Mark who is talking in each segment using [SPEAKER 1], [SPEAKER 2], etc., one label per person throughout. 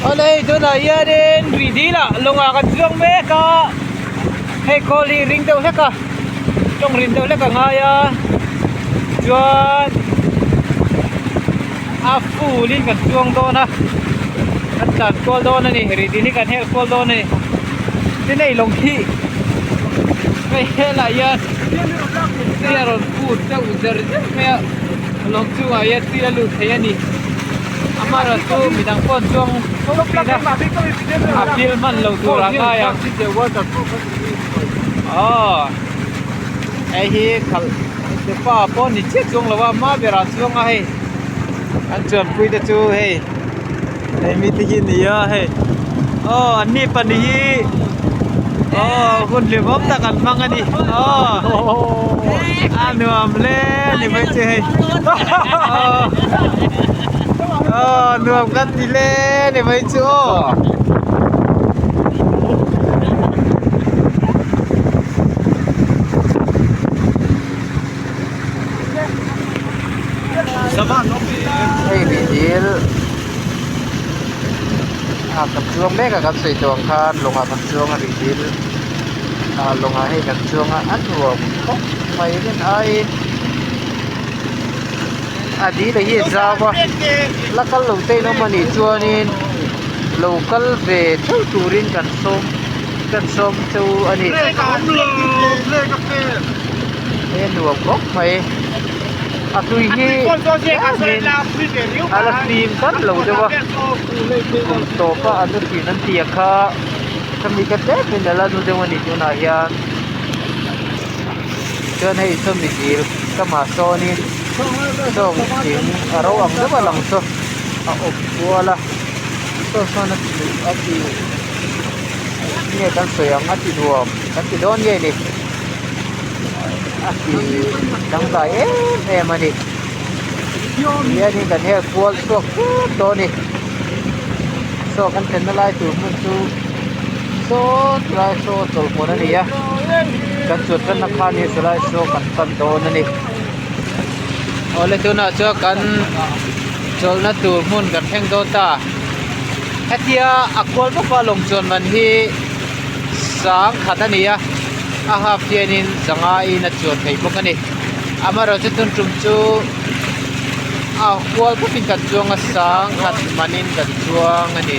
[SPEAKER 1] Awle hei tunah hianin rih dil ah lawngah kan chuang mek a hei khawl hi ring deuh hlek a tawng rin deuh hlek a ngai a chuan a full in kan chuang dawn a kan tlan kual dawn a ni rih dil hi kan hel kual dawn a ni tin hei lawng hi hei helai hian tui a rawn phut deuh zer zer mai a lawng chungah hian tui a lut thei a ni amaherawhchu midang pawh an chuang fo thin a a pil hman lo tur a ngai ang aw hei hi khalh pa pawh ni chiah chuang lo a hma berah a chuang a hei an chuanpui te chu hei hei mite hi a ni a hei aw an ni pahnih hi aw hun hlimawm tak an hmang a ni aw a nuam hle a ni mai chu hei aw aw nuam kan ti hle a ni mai chu aw. Hei ri dil ah kan chuang mek a kan sawi tawh ang khan lawngah kan chuang a ri dil ah lawngah hei kan chuang a a nuam khawp mai rin aiin a dil a hi a zau a la kal lo te in awm a nih chuanin lo kal ve theuh turin kan sawm kan sawm cheu a ni. He nuam khawp mai a tui hi a la fim tlat lo deuh a kum tawp a an thin an tih ang kha khami kha tlem in ala nu deuh a ni tunah hian chuan hei sawmi dil kamah sawnin sawng thing a ro ang deuh a lang saw a awm kual a saw sawn a ti a ti nge kan sawi ang a ti nuam kan ti dawn nge ni. A ti dangdai em em a ni tihianin kan hel kual chhuak vek tawh a ni saw kan thlenna lai tur hmun chu saw tilai saw chawlhhmun a ni a kan chuan tanna khan hi chulai saw kan pan dawn a ni awle tunah chuan kan chawlhna tur hmun kan thleng dawn ta hetia a kual bawk a lawng chuan man hi sangkhat a ni a a half hianin zanga in a chuan thei bawk a ni amaherawhchu tun tum chu a kual bawkin kan chuang a sangkhat manin kan chuang a ni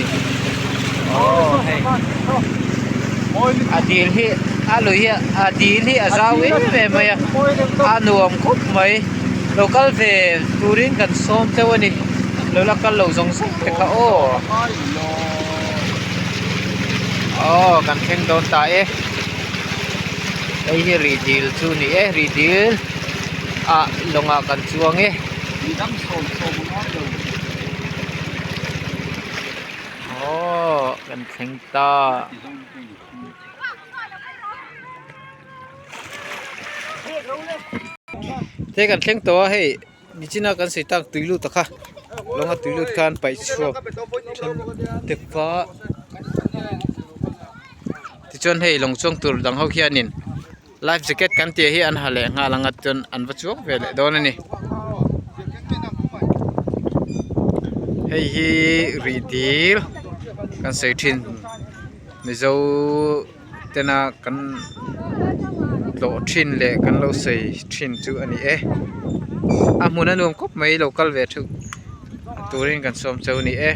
[SPEAKER 1] aw hei a dil hi a lui hi a dil hi a zau em em mai a a nuam khawp mai lo kal ve turin kan sawm teuh a ni lo la kal lo zawng zawng te kha aw. Aw kan thleng dawn ta e hei hi rih dil chu a ni e rih dil ah lawngah kan chuang e aw kan thleng ta. Te kan thleng tawh a hei. Nichina kan sawi tak tui lut a kha lawnga tui lut khan paih chhuak then te kha tichuan hei lawng chuang tur dang ho hianin life jacket kan tih hi an ha leh nghal ang a chuan an va chuang ve leh dawn a ni hei hi rih dil kan sawi thin mizo. Tena kan tlawh thin leh kan lo sawi thin chu a ni e a hmun a nuam khawp mai lo kal ve theuh turin kan sawm cheu a ni e.